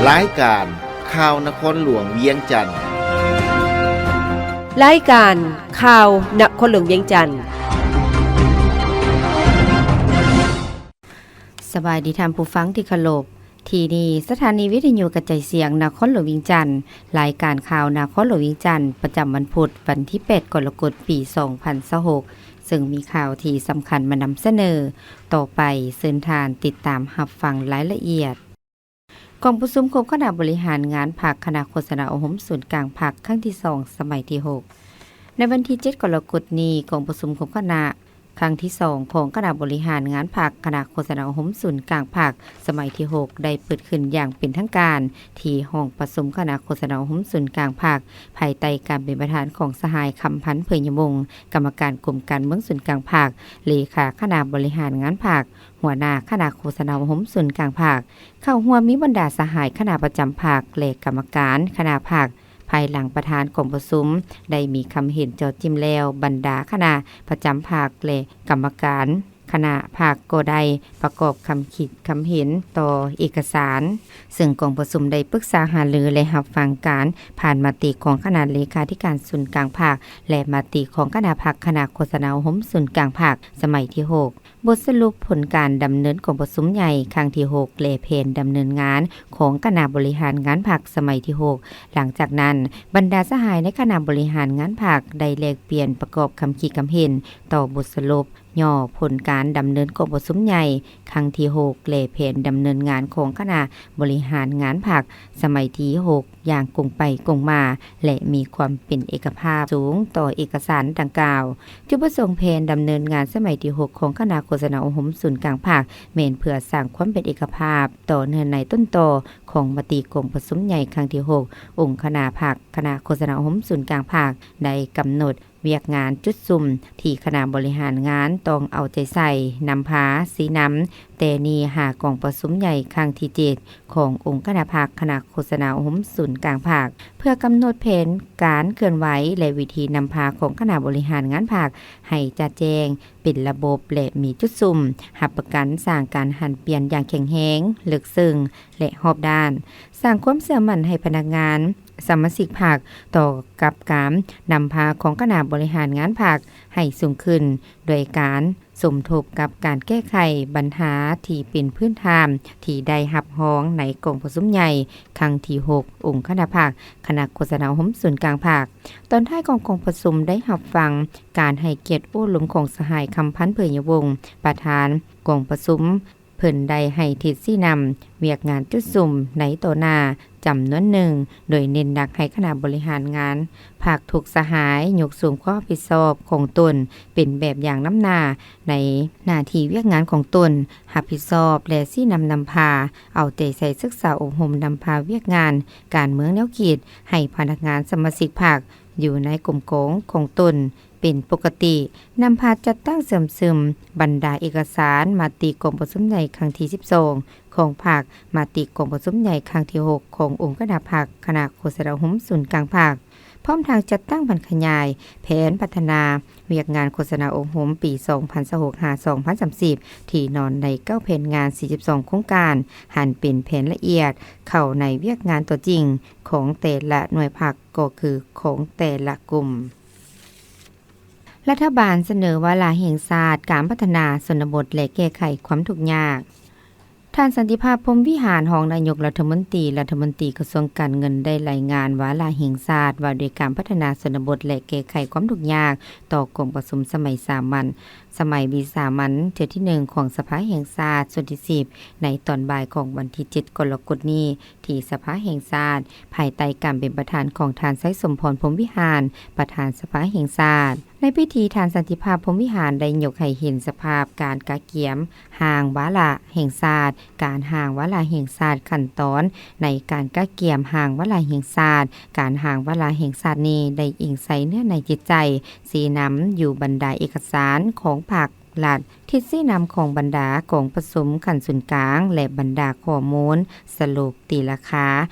ລາຍການຂ່າວນະຄອນຫຼວງວຽງຈັນ. ລາຍການຂ່າວນະຄອນຫຼວງວຽງຈັນ. ສະບາຍດີທ່ານຜູ້ຟັງທີ່ເຄົາລົບ. ທີ່ນີ້ສະຖານີວິທະຍຸກະຈາຍສຽງນະຄອນຫຼວງວຽງຈັນ. ລາຍການຂ່າວນະຄອນຫຼວງວຽງຈັນ ປະຈຳວັນພຸດ ວັນທີແປດ ກໍລະກົດ ປີສອງພັນຊາວຫົກ ເຊິ່ງມີຂ່າວທີ່ສຳຄັນມານຳສະເໜີ. ຕໍ່ໄປເຊີນທ່ານຕິດຕາມຮັບຟັງລາຍລະອຽດ. ກອງປະຊຸມຄົບຄະນະບໍລິຫານງານພັກ ຄະນະໂຄສະນາອົບຮົມສູນກາງພັກ ຄັ້ງທີສອງ ສະໄໝທີຫົກ. ໃນວັນທີເຈັດ ກໍລະກົດນີ້, ກອງປະຊຸມຄົບຄະນະຄັ້ງທີສອງຂອງຄະນະບໍລິຫານງານພັກ ຄະນະໂຄສະນາອົບຮົມສູນກາງພັກ ສະໄໝທີຫົກ ໄດ້ເປີດຂຶ້ນຢ່າງເປັນທາງການ ທີ່ຫ້ອງປະຊຸມຄະນະໂຄສະນາອົບຮົມສູນກາງພັກ ພາຍໃຕ້ການເປັນປະທານຂອງສະຫາຍ ຄຳພັນ ເຜີຍຍະວົງ ກຳມະການກົມການເມືອງສູນກາງພັກ, ເລຂາຄະນະບໍລິຫານງານພັກ, ຫົວໜ້າຄະນະໂຄສະນາອົບຮົມສູນກາງພັກ. ເຂົ້າຮ່ວມມີບັນດາສະຫາຍຄະນະປະຈຳພັກ ແລະ ກຳມະການຄະນະພັກ. ພາຍຫຼັງປະທານກອງປະຊຸມໄດ້ມີຄຳເຫັນເຈາະຈິ້ມແລ້ວ, ບັນດາຄະນະປະຈຳພັກ ແລະ ກຳມະການຄະນະພັກກໍໄດ້ປະກອບຄຳຄິດຄຳເຫັນຕໍ່ເອກະສານ, ເຊິ່ງກອງປະຊຸມໄດ້ປຶກສາຫາລື ແລະ ຮັບຟັງການຜ່ານມະຕິຂອງຄະນະເລຂາທິການສູນກາງພັກ ແລະ ມະຕິຂອງຄະນະພັກ ຄະນະໂຄສະນາອົບຮົມສູນກາງພັກ ສະໄໝທີຫົກ. ບົດສະຫຼຸບຜົນການດຳເນີນກອງປະຊຸມໃຫຍ່ຄັ້ງທີຫົກ ແລະ ແຜນດຳເນີນງານຂອງຄະນະບໍລິຫານງານພັກສະໄໝທີຫົກ. ຫຼັງຈາກນັ້ນ, ບັນດາສະຫາຍໃນຄະນະບໍລິຫານງານພັກໄດ້ແລກປ່ຽນປະກອບຄຳຄິດຄຳເຫັນຕໍ່ບົດສະຫຼຸບຫຍໍ້ຜົນການດຳເນີນກອງປະຊຸມໃຫຍ່ຄັ້ງທີຫົກ ແລະ ແຜນດຳເນີນງານຂອງຄະນະບໍລິຫານງານພັກສະໄໝທີຫົກ ຢ່າງກົງໄປກົງມາ ແລະ ມີຄວາມເປັນເອກະພາບສູງຕໍ່ເອກະສານດັ່ງກ່າວ. ຈຸດປະສົງແຜນດຳເນີນງານສະໄໝທີຫົກຂອງຄະນະໂຄສະນາອົບຮົມສູນກາງພັກ ແມ່ນເພື່ອສ້າງຄວາມເປັນເອກະພາບຕໍ່ເນື້ອໃນຕົ້ນຕໍຂອງມະຕິກອງປະຊຸມໃຫຍ່ຄັ້ງທີຫົກ ອົງຄະນະພັກ ຄະນະໂຄສະນາອົບຮົມສູນກາງພັກ ໄດ້ກຳນົດວຽກງານຈຸດສຸມທີ່ຄະນະບໍລິຫານງານຕ້ອງເອົາໃຈໃສ່, ນຳພາ, ຊີ້ນຳ ແຕ່ນີ້ຫາກອງປະຊຸມໃຫຍ່ຄັ້ງທີເຈັດ ຂອງອົງຄະນະພັກ ຄະນະໂຄສະນາອົບຮົມສູນກາງພັກ ເພື່ອກຳນົດແຜນການເຄື່ອນໄຫວ ແລະ ວິທີນຳພາຂອງຄະນະບໍລິຫານງານພັກໃຫ້ຈະແຈ້ງ, ເປັນລະບົບ ແລະ ມີຈຸດສຸມ, ຮັບປະກັນສ້າງການຫັນປ່ຽນຢ່າງແຂງແຮງ, ເລິກເຊິ່ງ ແລະ ຮອບດ້ານ, ສ້າງຄວາມເຊື່ອໝັ້ນໃຫ້ພະນັກງານ, ສະມາຊິກພັກ ຕໍ່ກັບການນຳພາຂອງຄະນະບໍລິຫານງານພັກໃຫ້ສູງຂຶ້ນ ດ້ວຍການ ສົມທົບກັບການແກ້ໄຂບັນຫາທີ່ເປັນພື້ນຖານທີ່ໄດ້ຮັບຮອງໃນກອງປະຊຸມໃຫຍ່ຄັ້ງທີຫົກ ອົງຄະນະພັກ ຄະນະໂຄສະນາອົບຮົມສູນກາງພັກ. ຕອນທ້າຍຂອງກອງປະຊຸມໄດ້ຮັບຟັງການໃຫ້ກຽດໂອ້ລົມຂອງສະຫາຍ ຄຳພັນ ເຜີຍຍະວົງ ປະທານກອງປະຊຸມ. ເພິ່ນໄດ້ໃຫ້ທິດຊີ້ນຳວຽກງານຈຸດສຸມໃນຕໍ່ໜ້າຈຳນວນໜຶ່ງ, ໂດຍເນັ້ນໜັກໃຫ້ຄະນະບໍລິຫານງານພັກທຸກສະຫາຍຍົກສູງຄວາມຮັບຜິດຊອບຂອງຕົນເປັນແບບຢ່າງນຳໜ້າ ໃນໜ້າທີ່ວຽກງານຂອງຕົນຮັບຜິດຊອບ ແລະ ຊີ້ນຳນຳພາ, ເອົາໃຈໃສ່ສຶກສາອົບຮົມນຳພາວຽກງານການເມືອງແນວຄິດໃຫ້ພະນັກງານສະມາຊິກພັກຢູ່ໃນກົມກອງຂອງຕົນ ເປັນປົກກະຕິ, ນຳພາຈັດຕັ້ງເຊື່ອມຊຶມບັນດາເອກະສານມະຕິກອງປະຊຸມໃຫຍ່ຄັ້ງທີສິບສອງຂອງພັກ, ມະຕິກອງປະຊຸມໃຫຍ່ຄັ້ງທີຫົກຂອງອົງຄະນະພັກ ຄະນະໂຄສະນາອົບຮົມສູນກາງພັກ, ພ້ອມທັງຈັດຕັ້ງຜັນຂະຫຍາຍແຜນພັດທະນາວຽກງານໂຄສະນາອົບຮົມປີສອງພັນຊາວຫົກ ຫາ ສອງພັນສາມສິບ ທີ່ນອນໃນເກົ້າແຜນງານ ສີ່ສິບສອງໂຄງການ ຫັນເປັນແຜນລະອຽດເຂົ້າໃນວຽກງານຕົວຈິງຂອງແຕ່ລະໜ່ວຍພັກ ກໍຄືຂອງແຕ່ລະກຸ່ມ. ລັດຖະບານສະເໜີວາລະແຫ່ງຊາດການພັດທະນາຊົນນະບົດ ແລະ ແກ້ໄຂຄວາມທຸກຍາກ. ທ່ານ ສັນຕິພາບ ພົມວິຫານ ຮອງນາຍົກລັດຖະມົນຕີ ລັດຖະມົນຕີກະຊວງການເງິນ ໄດ້ລາຍງານວາລະແຫ່ງຊາດວ່າດ້ວຍການພັດທະນາຊົນນະບົດ ແລະ ແກ້ໄຂຄວາມທຸກຍາກ ຕໍ່ກອງປະຊຸມສະໄໝສາມັນ ສະໄໝວິສາມັນເທື່ອທີໜຶ່ງຂອງສະພາແຫ່ງຊາດຊຸດທີສິບ ໃນຕອນບ່າຍຂອງວັນທີເຈັດ ກໍລະກົດນີ້ ທີ່ສະພາແຫ່ງຊາດ ພາຍໃຕ້ການເປັນປະທານຂອງທ່ານ ໄຊສົມພອນ ພົມວິຫານ ປະທານສະພາແຫ່ງຊາດ. ໃນພິທີ ທ່ານ ສັນຕິພາບ ພົມວິຫານ ໄດ້ຍົກໃຫ້ເຫັນສະພາບການກະກຽມຮ່າງວາລະແຫ່ງຊາດ, ການຮ່າງວາລະແຫ່ງຊາດ, ຂັ້ນຕອນໃນການກະກຽມຮ່າງວາລະແຫ່ງຊາດ, ການຮ່າງວາລະແຫ່ງຊາດນີ້ໄດ້ອີງໃສ່ເນື້ອໃນຈິດໃຈ, ຊີ້ນຳຢູ່ບັນດາເອກະສານຂອງພັກ, ລັດ, ທິດຊີ້ນຳຂອງບັນດາກອງປະຊຸມຂັ້ນສູນກາງ ແລະ ບັນດາຂໍ້ມູນສະຫຼຸບຕີລາຄາ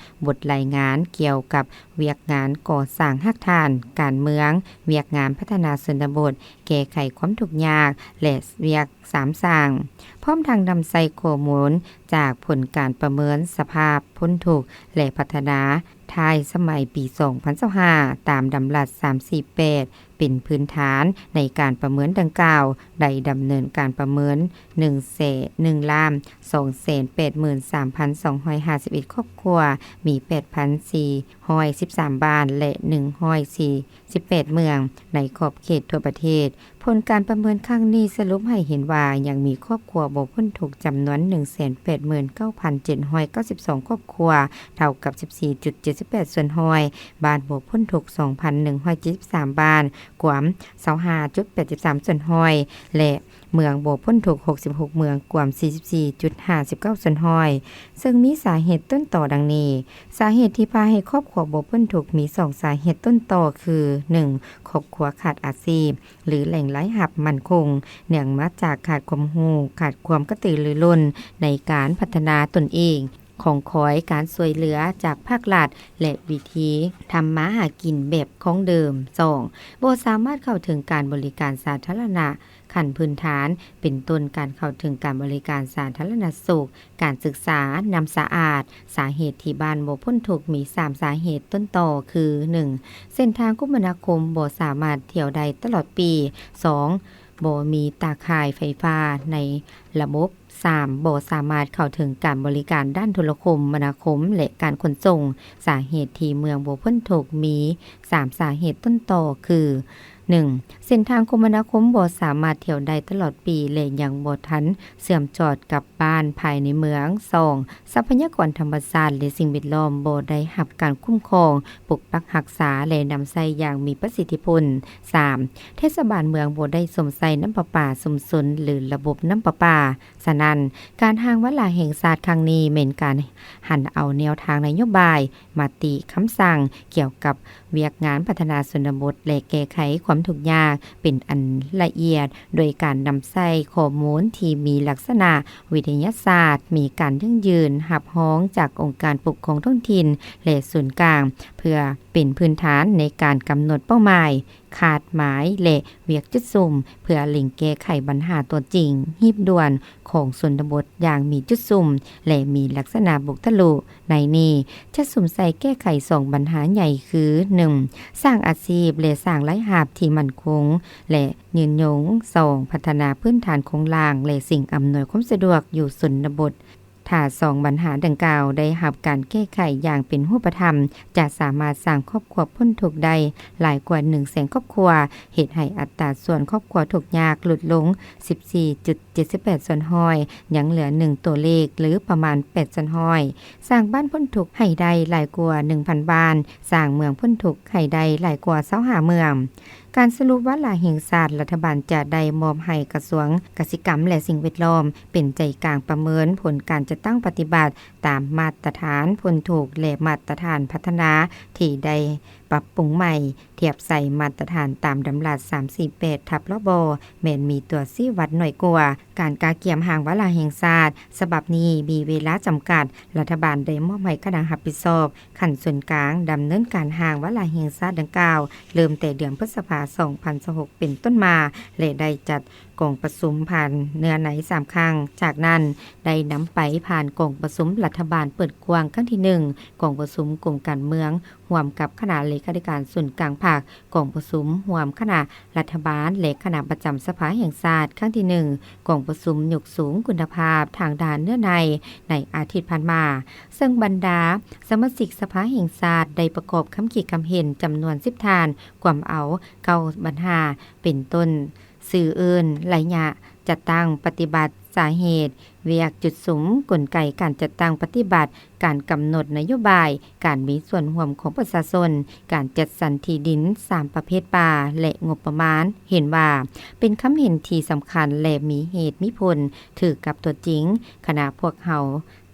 ບົດລາຍງານກ່ຽວກັບວຽກງານກໍ່ສ້າງຮາກຖານການເມືອງ, ວຽກງານພັດທະນາຊົນນະບົດ, ແກ້ໄຂຄວາມທຸກຍາກ ແລະ ວຽກສາມສ້າງ, ພ້ອມທັງນຳໃຊ້ຂໍ້ມູນຈາກຜົນການປະເມີນສະພາບພົ້ນທຸກ ແລະ ພັດທະນາທ້າຍສະໄໝປີສອງພັນຊາວຫ້າ ຕາມດຳລັດສາມສີ່ແປດ ເປັນພື້ນຖານໃນການປະເມີນດັ່ງກ່າວ ໄດ້ດຳເນີນການປະເມີນ ໜຶ່ງແສນ ໜຶ່ງລ້ານສອງແສນແປດໝື່ນສາມພັນສອງຮ້ອຍຫ້າສິບເອັດຄອບຄົວ, ມີແປດພັນສີ່ຮ້ອຍສິບສາມບ້ານ ແລະ ໜຶ່ງຮ້ອຍສີ່ສິບແປດເມືອງ ໃນຂອບເຂດທົ່ວປະເທດ. ຜົນການປະເມີນຄັ້ງນີ້ສະຫຼຸບໃຫ້ເຫັນວ່າ ຍັງມີຄອບຄົວບໍ່ພົ້ນທຸກຈຳນວນ ໜຶ່ງແສນແປດໝື່ນເກົ້າພັນເຈັດຮ້ອຍເກົ້າສິບສອງຄອບຄົວ, ເທົ່າກັບສິບສີ່ຈຸດເຈັດສິບແປດສ່ວນຮ້ອຍ, ບ້ານບໍ່ພົ້ນທຸກ ສອງພັນໜຶ່ງຮ້ອຍເຈັດສິບສາມບ້ານ, ກວມ ຊາວຫ້າຈຸດແປດສິບສາມສ່ວນຮ້ອຍ ແລະ ເມືອງບໍ່ພົ້ນທຸກ ຫົກສິບຫົກເມືອງ, ກວມ ສີ່ສິບສີ່ຈຸດຫ້າສິບເກົ້າສ່ວນຮ້ອຍ, ເຊິ່ງມີສາເຫດຕົ້ນຕໍດັ່ງນີ້. ສາເຫດທີ່ພາໃຫ້ຄອບຄົວບໍ່ພົ້ນທຸກມີສອງສາເຫດຕົ້ນຕໍ ຄື ໜຶ່ງ ຄອບຄົວຂາດອາຊີບ ຫຼື ແຫຼ່ງລາຍຮັບໝັ້ນຄົງ, ເນື່ອງມາຈາກຂາດຄວາມຮູ້, ຂາດຄວາມກະຕືລືລົ້ນໃນການພັດທະນາຕົນເອງ, ຄອງຄອຍການຊ່ວຍເຫຼືອຈາກພາກລັດ ແລະ ວິທີທຳມາຫາກິນແບບຂອງເດີມ. ສອງ ບໍ່ສາມາດເຂົ້າເຖິງການບໍລິການສາທາລະນະຂັ້ນພື້ນຖານ, ເປັນຕົ້ນການເຂົ້າເຖິງການບໍລິການສາທາລະນະສຸກ, ການສຶກສາ, ນ້ຳສະອາດ. ສາເຫດທີ່ບ້ານບໍ່ພົ້ນທຸກມີສາມສາເຫດຕົ້ນຕໍ ຄື ໜຶ່ງ ເສັ້ນທາງຄົມມະນາຄົມບໍ່ສາມາດທ່ຽວໄດ້ຕະຫຼອດປີ. ສອງ ບໍ່ມີຕາຂ່າຍໄຟຟ້າໃນລະບົບ. ສາມ ບໍ່ສາມາດເຂົ້າເຖິງການບໍລິການດ້ານໂທລະຄົມມະນາຄົມ ແລະ ການຂົນສົ່ງ. ສາເຫດທີ່ເມືອງບໍ່ພົ້ນທຸກມີສາມສາເຫດຕົ້ນຕໍ ຄື ໜຶ່ງ ເສັ້ນທາງຄົມມະນາຄົມບໍ່ສາມາດທ່ຽວໄດ້ຕະຫຼອດປີ ແລະ ຍັງບໍ່ທັນເຊື່ອມຈອດກັບບ້ານພາຍໃນເມືອງ. ສອງ ຊັບພະຍາກອນທຳມະຊາດ ແລະ ສິ່ງແວດລ້ອມບໍ່ໄດ້ຮັບການຄຸ້ມຄອງ, ປົກປັກຮັກສາ ແລະ ນຳໃຊ້ຢ່າງມີປະສິດທິຜົນ. ສາມ ເທດສະບານເມືອງບໍ່ໄດ້ຊົມໃຊ້ນ້ຳປະປາຊຸມຊົນ ຫຼື ລະບົບນ້ຳປະປາ. ສະນັ້ນ, ການຮ່າງວາລະແຫ່ງຊາດຄັ້ງນີ້ແມ່ນການຫັນເອົາແນວທາງນະໂຍບາຍ, ມະຕິ, ຄຳສັ່ງກ່ຽວກັບວຽກງານພັດທະນາຊົນນະບົດ ແລະ ແກ້ໄຂຄວາມທຸກຍາກເປັນອັນລະອຽດ, ໂດຍການນຳໃຊ້ຂໍ້ມູນທີ່ມີລັກສະນະວິທະຍາສາດ, ມີການຢັ້ງຢືນຮັບຮອງຈາກອົງການປົກຄອງທ້ອງຖິ່ນ ແລະ ສູນກາງ, ເພື່ອເປັນພື້ນຖານໃນການກຳນົດເປົ້າໝາຍ, ຄາດໝາຍ ແລະ ວຽກຈຸດສຸມ ເພື່ອເລັ່ງແກ້ໄຂບັນຫາຕົວຈິງ, ຮີບດ່ວນຂອງຊົນນະບົດຢ່າງມີຈຸດສຸມ ແລະ ມີລັກສະນະບຸກທະລຸ. ໃນນີ້ຈະສຸມໃສ່ແກ້ໄຂສອງບັນຫາໃຫຍ່ຄື ໜຶ່ງ ສ້າງອາຊີບ ແລະ ສ້າງລາຍຮັບທີ່ໝັ້ນຄົງ ແລະ ຍືນຍົງ. ສອງ ພັດທະນາພື້ນຖານໂຄງລ່າງ ແລະ ສິ່ງອຳນວຍຄວາມສະດວກຢູ່ຊົນນະບົດ. ຖ້າສອງບັນຫາດັ່ງກ່າວໄດ້ຮັບການແກ້ໄຂຢ່າງເປັນຮູບປະທຳ, ຈະສາມາດສ້າງຄອບຄົວພົ້ນທຸກໄດ້ຫຼາຍກວ່າໜຶ່ງແສນຄອບຄົວ, ເຮັດໃຫ້ອັດຕາສ່ວນຄອບຄົວທຸກຍາກຫຼຸດລົງສິບສີ່ຈຸດເຈັດສິບແປດສ່ວນຮ້ອຍ, ຍັງເຫຼືອໜຶ່ງຕົວເລກ ຫຼື ປະມານແປດສ່ວນຮ້ອຍ, ສ້າງບ້ານພົ້ນທຸກໃຫ້ໄດ້ຫຼາຍກວ່າໜຶ່ງພັນບ້ານ, ສ້າງເມືອງພົ້ນທຸກໃຫ້ໄດ້ຫຼາຍກວ່າຊາວຫ້າເມືອງ. ການສະຫຼຸບວາລະແຫ່ງຊາດ, ລັດຖະບານຈະໄດ້ມອບໃຫ້ກະຊວງກະສິກຳ ແລະ ສິ່ງແວດລ້ອມ ເປັນໃຈກາງປະເມີນຜົນການຈັດຕັ້ງປະຕິບັດຕາມມາດຕະຖານພົ້ນທຸກ ແລະ ມາດຕະຖານພັດທະນາທີ່ໄດ້ປັບປຸງໃໝ່, ທຽບໃສ່ມາດຕະຖານຕາມດຳລັດສາມສີ່ແປດທັບ ລບ ແມ່ນມີຕົວຊີ້ວັດໜ້ອຍກວ່າ. ການກະກຽມຮ່າງວາລະແຫ່ງຊາດສະບັບນີ້ມີເວລາຈຳກັດ, ລັດຖະບານໄດ້ມອບໃຫ້ຄະນະຮັບຜິດຊອບ ຂັ້ນສູນກາງດຳເນີນການຮ່າງວາລະແຫ່ງຊາດດັ່ງກ່າວ ເລີ່ມແຕ່ເດືອນພຶດສະພາ ສອງພັນຊາວຫົກ ເປັນຕົ້ນມາ ແລະ ໄດ້ຈັດກອງປະຊຸມຜ່ານເນື້ອໃນສາມຄັ້ງ. ຈາກນັ້ນໄດ້ນຳໄປຜ່ານກອງປະຊຸມລັດຖະບານເປີດກວ້າງຄັ້ງທີໜຶ່ງ, ກອງປະຊຸມກົມການເມືອງ ຮ່ວມກັບຄະນະເລຂາທິການສູນກາງພັກ, ກອງປະຊຸມຮ່ວມຄະນະລັດຖະບານ ແລະ ຄະນະປະຈຳສະພາແຫ່ງຊາດຄັ້ງທີໜຶ່ງ, ກອງປະຊຸມຍົກສູງຄຸນນະພາບທາງດ້ານເນື້ອໃນໃນອາທິດຜ່ານມາ, ເຊິ່ງບັນດາສະມາຊິກສະພາແຫ່ງຊາດໄດ້ປະກອບຄຳຄິດຄຳເຫັນຈຳນວນສິບທ່ານ, ກວມເອົາເກົ້າບັນຫາ ເປັນຕົ້ນ ຊື່ອື່ນ, ໄລຍະຈັດຕັ້ງປະຕິບັດ ສາເຫດ, ວຽກຈຸດສຸມ, ກົນໄກການຈັດຕັ້ງປະຕິບັດ, ການກຳນົດນະໂຍບາຍ, ການມີສ່ວນຮ່ວມຂອງປະຊາຊົນ, ການຈັດສັນທີ່ດິນສາມປະເພດປ່າ ແລະ ງົບປະມານ ເຫັນວ່າເປັນຄຳເຫັນທີ່ສຳຄັນ ແລະ ມີເຫດມີຜົນ ຖືກກັບຕົວຈິງ. ຄະນະພວກເຮົາ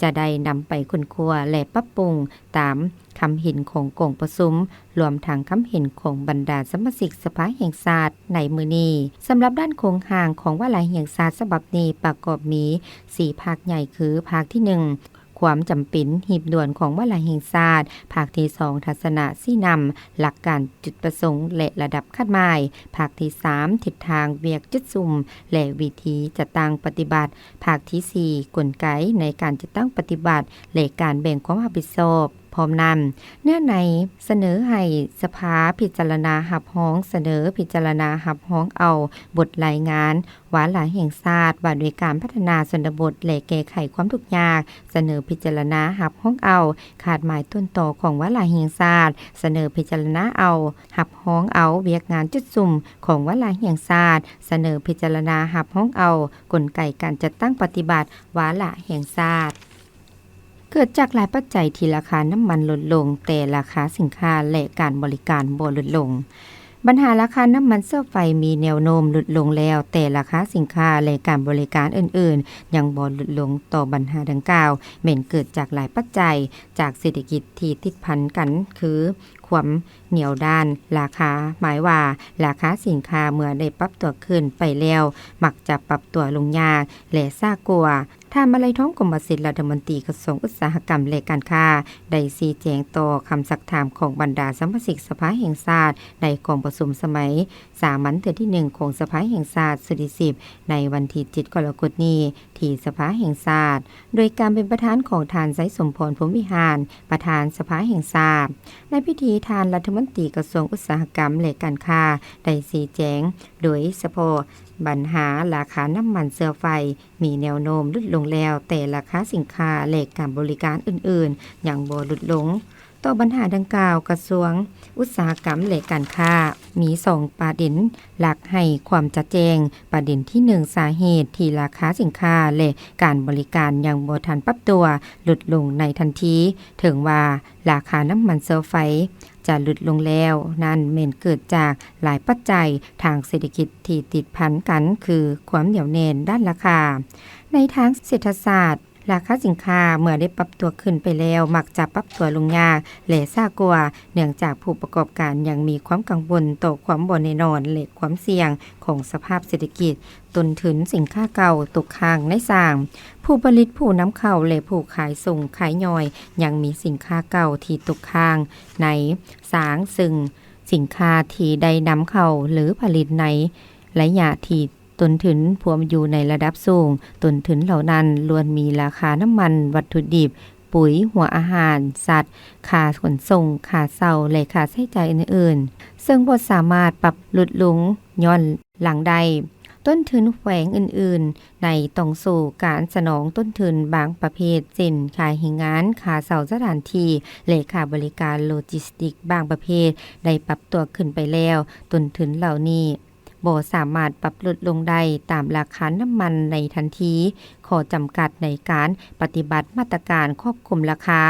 ຈະໄດ້ນຳໄປຄົ້ນຄວ້າ ແລະ ປັບປຸງຕາມຄຳເຫັນຂອງກອງປະຊຸມ, ລວມທັງຄຳເຫັນຂອງບັນດາສະມາຊິກສະພາແຫ່ງຊາດໃນມື້ນີ້. ສຳລັບດ້ານໂຄງຮ່າງຂອງວາລະແຫ່ງຊາດສະບັບນີ້ປະກອບມີສີ່ພາກໃຫຍ່ ຄື ພາກທີໜຶ່ງ ຄວາມຈຳເປັນຮີບດ່ວນຂອງວາລະແຫ່ງຊາດ, ພາກທີສອງ ທັດສະນະຊີ້ນຳ, ຫຼັກການ, ຈຸດປະສົງ ແລະ ລະດັບຄາດໝາຍ, ພາກທີສາມ ທິດທາງວຽກຈຸດສຸມ ແລະ ວິທີຈັດຕັ້ງປະຕິບັດ, ພາກທີສີ່ ກົນໄກໃນການຈັດຕັ້ງປະຕິບັດ ແລະ ການແບ່ງຄວາມຮັບຜິດຊອບ. ພ້ອມນັ້ນ, ເນື້ອໃນສະເໜີໃຫ້ສະພາພິຈາລະນາຮັບຮອງ, ສະເໜີພິຈາລະນາຮັບຮອງເອົາບົດລາຍງານວາລະແຫ່ງຊາດວ່າດ້ວຍການພັດທະນາຊົນນະບົດ ແລະ ແກ້ໄຂຄວາມທຸກຍາກ, ສະເໜີພິຈາລະນາຮັບຮອງເອົາຄາດໝາຍຕົ້ນຕໍຂອງວາລະແຫ່ງຊາດ, ສະເໜີພິຈາລະນາເອົາ ຮັບຮອງເອົາວຽກງານຈຸດສຸມຂອງວາລະແຫ່ງຊາດ, ສະເໜີພິຈາລະນາຮັບຮອງເອົາກົນໄກການຈັດຕັ້ງປະຕິບັດວາລະແຫ່ງຊາດ. ເກີດຈາກຫຼາຍປັດໄຈທີ່ລາຄານ້ຳມັນຫຼຸດລົງ, ແຕ່ລາຄາສິນຄ້າ ແລະ ການບໍລິການບໍ່ຫຼຸດລົງ. ບັນຫາລາຄານ້ຳມັນເຊື້ອໄຟມີແນວໂນ້ມຫຼຸດລົງແລ້ວ, ແຕ່ລາຄາສິນຄ້າ ແລະ ການບໍລິການອື່ນໆ ຍັງບໍ່ຫຼຸດລົງ. ຕໍ່ບັນຫາດັ່ງກ່າວ ແມ່ນເກີດຈາກຫຼາຍປັດໄຈ, ຈາກເສດຖະກິດທີ່ຕິດພັນກັນ ຄື ຄວາມໜຽວດ້ານລາຄາ, ໝາຍວ່າລາຄາສິນຄ້າເມື່ອໄດ້ປັບຕົວຂຶ້ນໄປແລ້ວ ມັກຈະປັບຕົວລົງຍາກ ແລະ ຊ້າກວ່າ. ທ່ານ ມະໄລທອງ ກົມມະສິດ ລັດຖະມົນຕີກະຊວງອຸດສາຫະກຳ ແລະ ການຄ້າ ໄດ້ຊີ້ແຈງຕໍ່ຄຳຊັກຖາມຂອງບັນດາສະມາຊິກສະພາແຫ່ງຊາດ ໃນກອງປະຊຸມສະໄໝສາມັນເທື່ອທີໜຶ່ງຂອງສະພາແຫ່ງຊາດຊຸດທີສິບ ໃນວັນທີເຈັດກໍລະກົດນີ້ ທີ່ສະພາແຫ່ງຊາດ ໂດຍການເປັນປະທານຂອງທ່ານ ໄຊສົມພອນ ພົມວິຫານ ປະທານສະພາແຫ່ງຊາດ. ໃນພິທີ ທ່ານລັດຖະມົນຕີກະຊວງອຸດສາຫະກຳ ແລະ ການຄ້າ ໄດ້ຊີ້ແຈງໂດຍສະເພາະບັນຫາລາຄານ້ຳມັນເຊື້ອໄຟມີແນວໂນ້ມຫຼຸດລົງແລ້ວ, ແຕ່ລາຄາສິນຄ້າ ແລະ ການບໍລິການອື່ນໆ ຍັງບໍ່ຫຼຸດລົງ. ຕໍ່ບັນຫາດັ່ງກ່າວ, ກະຊວງອຸດສາຫະກຳ ແລະ ການຄ້າ ມີສອງປະເດັນຫຼັກໃຫ້ຄວາມຈະແຈ້ງ. ປະເດັນທີໜຶ່ງ ສາເຫດທີ່ລາຄາສິນຄ້າ ແລະ ການບໍລິການຍັງບໍ່ທັນປັບຕົວຫຼຸດລົງໃນທັນທີ. ເຖິງວ່າລາຄານ້ຳມັນເຊື້ອໄຟຈະຫຼຸດລົງແລ້ວນັ້ນ ແມ່ນເກີດຈາກຫຼາຍປັດໄຈທາງເສດຖະກິດທີ່ຕິດພັນກັນ ຄື ຄວາມໜຽວແໜ້ນດ້ານລາຄາ. ໃນທາງເສດຖະສາດ, ລາຄາສິນຄ້າເມື່ອໄດ້ປັບຕົວຂຶ້ນໄປແລ້ວ ມັກຈະປັບຕົວລົງຍາກ ແລະ ຊ້າກວ່າ, ເນື່ອງຈາກຜູ້ປະກອບການຍັງມີຄວາມກັງວົນຕໍ່ຄວາມບໍ່ແນ່ນອນ ແລະ ຄວາມສ່ຽງຂອງສະພາບເສດຖະກິດ, ຕົ້ນທຶນສິນຄ້າເກົ່າຕົກຄ້າງໃນສາງ, ຜູ້ຜະລິດ, ຜູ້ນຳເຂົ້າ ແລະ ຜູ້ຂາຍສົ່ງຂາຍຍ່ອຍ ຍັງມີສິນຄ້າເກົ່າທີ່ຕົກຄ້າງໃນສາງ, ເຊິ່ງສິນຄ້າທີ່ໄດ້ນຳເຂົ້າ ຫຼື ຜະລິດໃນໄລຍະທີ່ ຕົ້ນທຶນພວມຢູ່ໃນລະດັບສູງ, ຕົ້ນທຶນເຫຼົ່ານັ້ນລ້ວນມີລາຄານ້ຳມັນ, ວັດຖຸດິບ, ປຸ໋ຍ, ຫົວອາຫານສັດ, ຄ່າຂົນສົ່ງ, ຄ່າເຊົ່າ ແລະ ຄ່າໃຊ້ຈ່າຍອື່ນໆ, ເຊິ່ງບໍ່ສາມາດປັບຫຼຸດລົງຍ້ອນຫຼັງໄດ້. ຕົ້ນທຶນແຂວງອື່ນໆ ໃນຕ້ອງສູ້ການສະໜອງຕົ້ນທຶນບາງປະເພດ ເຊັ່ນ ຄ່າແຮງງານ, ຄ່າເຊົ່າສະຖານທີ່ ແລະ ຄ່າບໍລິການໂລຈິສຕິກບາງປະເພດ ໄດ້ປັບຕົວຂຶ້ນໄປແລ້ວ. ຕົ້ນທຶນເຫຼົ່ານີ້ ບໍ່ສາມາດປັບຫຼຸດລົງໄດ້ຕາມລາຄານ້ຳມັນໃນທັນທີ. ຂໍ້ຈຳກັດໃນການປະຕິບັດມາດຕະການຄວບຄຸມລາຄາ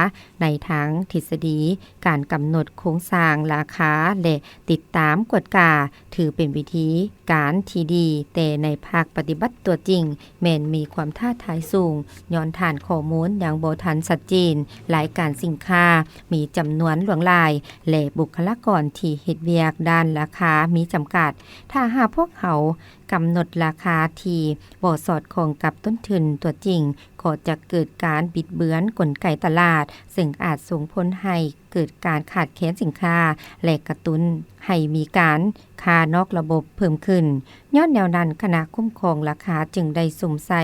ໃນທາງທິດສະດີ, ການກຳນົດໂຄງສ້າງລາຄາ ແລະ ຕິດຕາມກວດກາ ຖືເປັນວິທີການທີ່ດີ, ແຕ່ໃນພາກປະຕິບັດຕົວຈິງ ແມ່ນມີຄວາມທ້າທາຍສູງ, ຍ້ອນຖານຂໍ້ມູນຍັງບໍ່ທັນຊັດເຈນ, ລາຍການສິນຄ້າມີຈຳນວນຫຼວງຫຼາຍ ແລະ ບຸກຄະລາກອນທີ່ເຮັດວຽກດ້ານລາຄາມີຈຳກັດ. ຖ້າຫາກພວກເຮົາກຳນົດລາຄາທີ່ບໍ່ສອດຄ່ອງກັບຕົ້ນທຶນຕົວຈິງ, ກໍຈະເກີດການບິດເບືອນກົນໄກຕະຫຼາດ, ເຊິ່ງອາດສົ່ງຜົນໃຫ້ເກີດການຂາດແຄນສິນຄ້າ ແລະ ກະຕຸ້ນໃຫ້ມີການຄ້ານອກລະບົບເພີ່ມຂຶ້ນ. ຍ້ອນແນວນັ້ນ, ຄະນະຄຸ້ມຄອງລາຄາຈຶ່ງໄດ້ສຸມໃສ່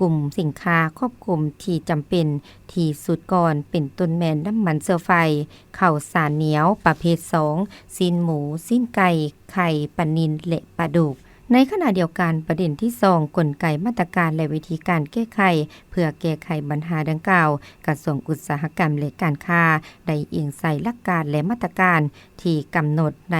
ກຸ່ມສິນຄ້າຄອບຄຸມທີ່ຈຳເປັນທີ່ສຸດກ່ອນ, ເປັນຕົ້ນແມ່ນນ້ຳມັນເຊື້ອໄຟ, ເຂົ້າສານໜຽວປະເພດສອງ, ຊີ້ນໝູ, ຊີ້ນໄກ່, ໄຂ່, ປານິນ ແລະ ປາດຸກ. ໃນຂະນະດຽວກັນ, ປະເດັນທີສອງ, ກົນໄກ, ມາດຕະການ ແລະ ວິທີການແກ້ໄຂ. ເພື່ອແກ້ໄຂບັນຫາດັ່ງກ່າວ, ກະຊວງອຸດສາຫະກຳ ແລະ ການຄ້າ ໄດ້ອີງໃສ່ຫຼັກການ ແລະ ມາດຕະການທີ່ກຳນົດໃນ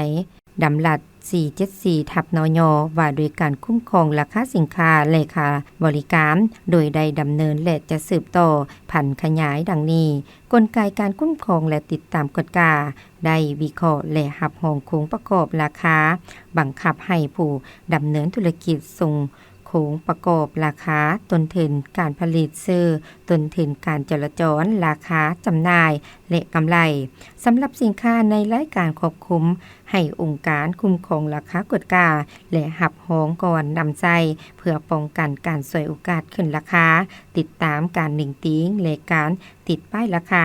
ດຳລັດ ສີ່ເຈັດສີ່ ທັບ ນຍ ວ່າດ້ວຍການຄຸ້ມຄອງລາຄາສິນຄ້າ ແລະ ຄ່າບໍລິການ ໂດຍໄດ້ດຳເນີນ ແລະ ຈະສືບຕໍ່ຜັນຂະຫຍາຍດັ່ງນີ້. ກົນໄກການຄຸ້ມຄອງ ແລະ ຕິດຕາມກວດກາ ໄດ້ວິເຄາະ ແລະ ຮັບຮອງໂຄງປະກອບລາຄາ ບັງຄັບໃຫ້ຜູ້ດຳເນີນທຸລະກິດສົ່ງໂຄງປະກອບລາຄາ, ຕົ້ນທຶນການຜະລິດ, ເຊີຕົ້ນທຶນການຈະລາຈອນ, ລາຄາຈຳໜ່າຍ ແລະ ກຳໄລ ສຳລັບສິນຄ້າໃນລາຍການຄວບຄຸມ ໃຫ້ອົງການຄຸ້ມຄອງລາຄາກວດກາ ແລະ ຮັບຮອງກ່ອນນຳໃຊ້ ເພື່ອປ້ອງກັນການສວຍໂອກາດຂຶ້ນລາຄາ, ຕິດຕາມການເໜັງຕີງ ແລະ ການຕິດປ້າຍລາຄາ,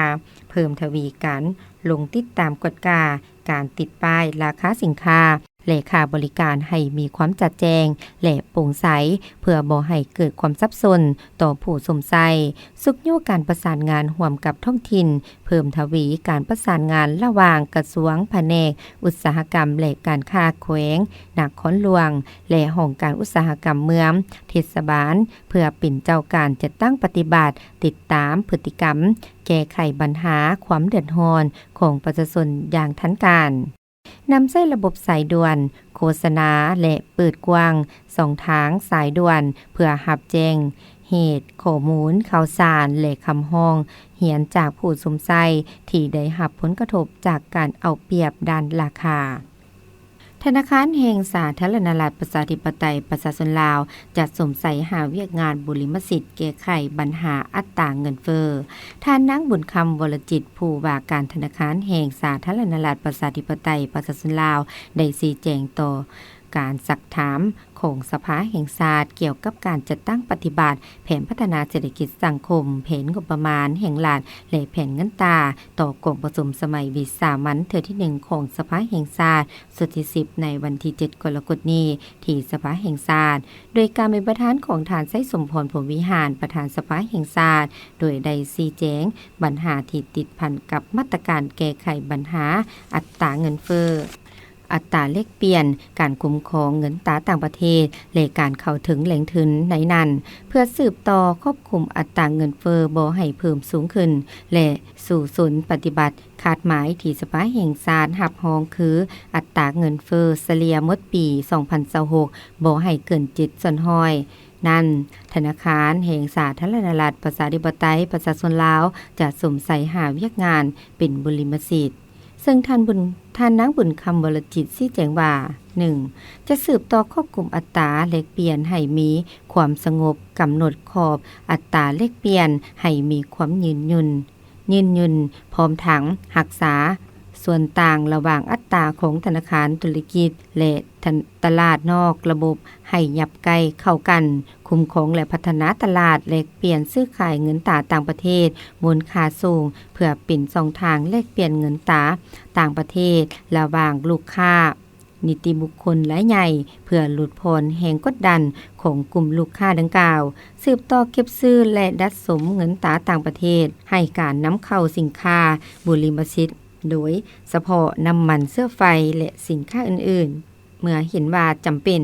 ເພີ່ມທະວີການລົງຕິດຕາມກວດກາ ການຕິດປ້າຍລາຄາສິນຄ້າ ແລະ ຄ່າບໍລິການໃຫ້ມີຄວາມຈະແຈ້ງ ແລະ ໂປ່ງໃສ ເພື່ອບໍ່ໃຫ້ເກີດຄວາມສັບສົນຕໍ່ຜູ້ຊົມໃຊ້, ຊຸກຍູ້ການປະສານງານຮ່ວມກັບທ້ອງຖິ່ນ, ເພີ່ມທະວີການປະສານງານລະຫວ່າງກະຊວງ, ພະແນກອຸດສາຫະກຳ ແລະ ການຄ້າແຂວງນະຄອນຫຼວງ ແລະ ຫ້ອງການອຸດສາຫະກຳເມືອງ, ເທດສະບານ ເພື່ອເປັນເຈົ້າການຈັດຕັ້ງປະຕິບັດ, ຕິດຕາມພຶດຕິກຳ, ແກ້ໄຂບັນຫາຄວາມເດືອດຮ້ອນຂອງປະຊາຊົນຢ່າງທັນການ. ນຳໃຊ້ລະບົບສາຍດ່ວນ, ໂຄສະນາ ແລະ ເປີດກວ້າງຊ່ອງທາງສາຍດ່ວນ ເພື່ອຮັບແຈ້ງເຫດຂໍ້ມູນຂ່າວສານ ແລະ ຄຳຮ້ອງຮຽນຈາກຜູ້ຊົມໃຊ້ທີ່ໄດ້ຮັບຜົນກະທົບຈາກການເອົາປຽບດ້ານລາຄາ. ທະນາຄານແຫ່ງສາທາລະນະລັດ ປະຊາທິປະໄຕ ປະຊາຊົນລາວ ຈະສຸມໃສ່ຫາວຽກງານບຸລິມະສິດແກ້ໄຂບັນຫາອັດຕາເງິນເຟີ້. ທ່ານນາງ ບຸນຄຳ ວໍລະຈິດ ຜູ້ວ່າການທະນາຄານແຫ່ງສາທາລະນະລັດ ປະຊາທິປະໄຕ ປະຊາຊົນລາວ ໄດ້ຊີ້ແຈງຕໍ່ການຊັກຖາມຂອງສະພາແຫ່ງຊາດ ກ່ຽວກັບການຈັດຕັ້ງປະຕິບັດແຜນພັດທະນາເສດຖະກິດສັງຄົມ, ແຜນງົບປະມານແຫ່ງລັດ ແລະ ແຜນເງິນຕາ ຕໍ່ກອງປະຊຸມສະໄໝວິສາມັນເທື່ອທີໜຶ່ງຂອງສະພາແຫ່ງຊາດ ຊຸດທີສິບ ໃນວັນທີເຈັດ ກໍລະກົດນີ້ ທີ່ສະພາແຫ່ງຊາດ ໂດຍການເປັນປະທານຂອງທ່ານ ໄຊສົມພອນ ພົມວິຫານ ປະທານສະພາແຫ່ງຊາດ ໂດຍໄດ້ຊີ້ແຈງບັນຫາທີ່ຕິດພັນກັບມາດຕະການແກ້ໄຂບັນຫາອັດຕາເງິນເຟີ້, ອັດຕາແລກປ່ຽນ, ການຄຸ້ມຄອງເງິນຕາຕ່າງປະເທດ ແລະ ການເຂົ້າເຖິງແຫຼ່ງທຶນໃນນັ້ນ ເພື່ອສືບຕໍ່ຄວບຄຸມອັດຕາເງິນເຟີ້ບໍ່ໃຫ້ເພີ່ມສູງຂຶ້ນ ແລະ ສູ້ຊົນປະຕິບັດ ຄາດໝາຍທີ່ສະພາແຫ່ງຊາດຮັບຮອງຄື ອັດຕາເງິນເຟີ້ສະເລ່ຍໝົດປີສອງພັນຊາວຫົກ ບໍ່ໃຫ້ເກີນເຈັດສ່ວນຮ້ອຍນັ້ນ, ທະນາຄານແຫ່ງສາທາລະນະລັດ ປະຊາທິປະໄຕ ປະຊາຊົນລາວ ຈະສຸມໃສ່ຫາວຽກງານເປັນບຸລິມະສິດ, ເຊິ່ງທ່ານບຸນ ທ່ານນາງ ບຸນຄຳ ວໍລະຈິດ ຊີ້ແຈງວ່າ ໜຶ່ງ ຈະສືບຕໍ່ຄວບຄຸມອັດຕາແລກປ່ຽນໃຫ້ມີຄວາມສະຫງົບ, ກຳນົດຂອບອັດຕາແລກປ່ຽນໃຫ້ມີຄວາມຍືນຍົງ ຍືນຍືນ, ພ້ອມທັງຮັກສາສ່ວນຕ່າງລະຫວ່າງອັດຕາຂອງທະນາຄານທຸລະກິດ ແລະ ຕະ ຕະຫຼາດນອກລະບົບໃຫ້ຫຍັບໃກ້ເຂົ້າກັນ, ຄຸ້ມຄອງ ແລະ ພັດທະນາຕະຫຼາດແລກປ່ຽນຊື້ຂາຍເງິນຕາຕ່າງປະເທດມູນຄ່າສູງ ເພື່ອເປັນຊ່ອງທາງແລກປ່ຽນເງິນຕາຕ່າງປະເທດລະຫວ່າງລູກຄ້າ ນິຕິບຸກຄົນລາຍໃຫຍ່ ເພື່ອຫຼຸດຜ່ອນແຮງກົດດັນຂອງກຸ່ມລູກຄ້າດັ່ງກ່າວ, ສືບຕໍ່ເກັບຊື້ ແລະ ດັດສົມເງິນຕາຕ່າງປະເທດ ໃຫ້ການນຳເຂົ້າສິນຄ້າບຸລິມະສິດ ໂດຍສະເພາະນ້ຳມັນເຊື້ອໄຟ ແລະ ສິນຄ້າອື່ນໆ ເມື່ອເຫັນວ່າຈຳເປັນ.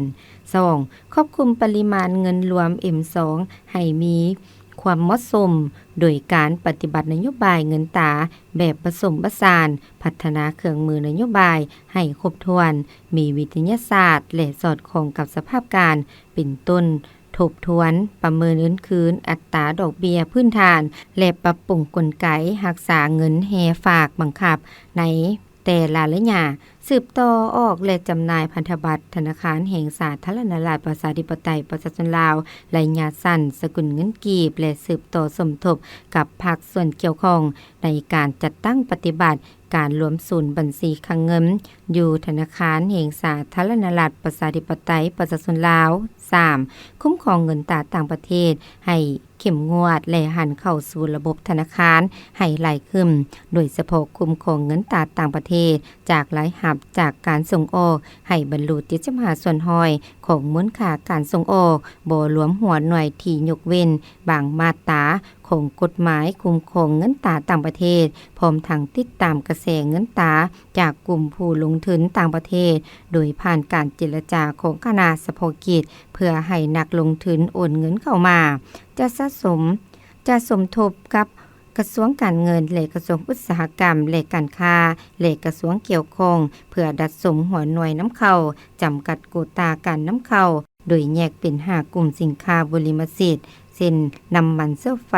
ສອງ ຄວບຄຸມປະລິມານເງິນລວມ ເອັມສອງ ໃຫ້ມີຄວາມເໝາະສົມ ໂດຍການປະຕິບັດນະໂຍບາຍເງິນຕາແບບປະສົມປະສານ, ພັດທະນາເຄື່ອງມືນະໂຍບາຍໃຫ້ຄົບຖ້ວນ, ມີວິທະຍາສາດ ແລະ ສອດຄ່ອງກັບສະພາບການ, ເປັນຕົ້ນ ທົບທວນ, ປະເມີນຄືນອັດຕາດອກເບ້ຍພື້ນຖານ ແລະ ປັບປຸງກົນໄກຮັກສາເງິນແຮ່ຝາກບັງຄັບໃນແຕ່ລະໄລຍະ, ສືບຕໍ່ອອກ ແລະ ຈຳໜ່າຍພັນທະບັດທະນາຄານແຫ່ງສາທາລະນະລັດ ປະຊາທິປະໄຕ ປະຊາຊົນລາວ ໄລຍະສັ້ນ ສະກຸນເງິນກີບ ແລະ ສືບຕໍ່ສົມທົບກັບພາກສ່ວນກ່ຽວຂ້ອງໃນການຈັດຕັ້ງປະຕິບັດ ການລວມສູນບັນຊີຄັງເງິນຢູ່ທະນາຄານແຫ່ງສາທາລະນະລັດ ປະຊາທິປະໄຕ ປະຊາຊົນລາວ. ສາມ ຄຸ້ມຄອງເງິນຕາຕ່າງປະເທດໃຫ້ເຂັ້ມງວດ ແລະ ຫັນເຂົ້າສູ່ລະບົບທະນາຄານໃຫ້ຫຼາຍຂຶ້ນ, ໂດຍສະເພາະຄຸ້ມຄອງເງິນຕາຕ່າງປະເທດຈາກລາຍຮັບຈາກການສົ່ງອອກ ໃຫ້ບັນລຸເຈັດສິບຫ້າສ່ວນຮ້ອຍຂອງມູນຄ່າການສົ່ງອອກ, ບໍ່ລວມຫົວໜ່ວຍທີ່ຍົກເວັ້ນບາງມາດຕາ ຂອງກົດໝາຍຄຸ້ມຄອງເງິນຕາຕ່າງປະເທດ, ພ້ອມທັງຕິດຕາມກະແສເງິນຕາຈາກກຸ່ມຜູ້ລົງທຶນຕ່າງປະເທດ ໂດຍຜ່ານການເຈລະຈາຂອງຄະນະສະເພາະກິດ ເພື່ອໃຫ້ນັກລົງທຶນໂອນເງິນເຂົ້າມາ. ຈະສະສົມ ຈະສົມທົບກັບ ກະຊວງການເງິນ ແລະ ກະຊວງອຸດສາຫະກຳ ແລະ ການຄ້າ ແລະ ກະຊວງກ່ຽວຂ້ອງ ເພື່ອດັດສົມຫົວໜ່ວຍນຳເຂົ້າ, ຈຳກັດໂກຕາການນຳເຂົ້າ ໂດຍແຍກເປັນຫ້າກຸ່ມສິນຄ້າບໍລິມະສິດ ເຊັ່ນ ນ້ຳມັນເຊື້ອໄຟ,